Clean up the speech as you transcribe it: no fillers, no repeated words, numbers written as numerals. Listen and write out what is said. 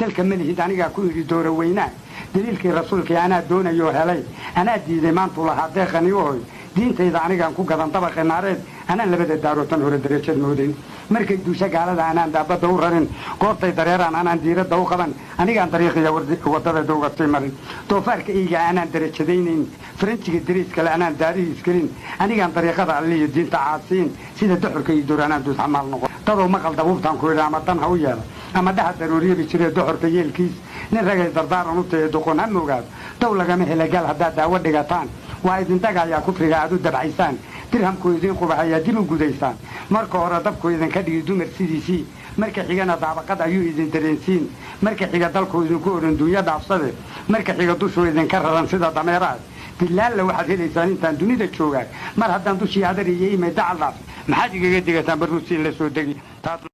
Dalka malihid anigaa ku idhi doora weynaa. Daliilkii rasuulkii anaa doonayoo helay, anaa diiday maantuu lahaa deeqani ohoy. Diintayda anigaan ku gadan dabaqi naareed, anaan labada daarootan hore darajad moodayn. Markay duusha gaalada anaan daabadda u rarin, goortay dareeraan anaan diiradda u qaban, anigaan dariiqiya waddada dowga sii marin. Doofaarka eyga anaan darajadaynayn, faranjiga dariis kale anaan daarihiis gelin, anigaan dariiqada alliyo diinta caasiin, sida doxorka iyo door anaan duudxamaal noqon. Dadow maqal dabuubtaan ku idhi, ama dan ha u yeela ama dhaha daruuriyabi jiree doxorka yeelkiis. Nin ragay dardaaran u tahe, doqon ha moogaado, dow lagama hela gaal haddaad daawo dhigataan. Waa idin dagayaa kufriga aad u dabcaysaan, dirhamku idiin qubahayaa dib u gudaysaan. Marka hore dabku idinka dhigi dumar sidiisii, marka xigana daabaqad ayuu idin dareensiin, marka xiga dalku idinku odhan duunyo dhaafsade, marka xiga dushuu idinka raran sida dameeraha. Dilaalla waxaad helaysaan intaan dunida joogaa, mar haddaan dushii adar iyo imay dacal dhaaf, maxaad igaga digataan barruusiin la soo degi taad.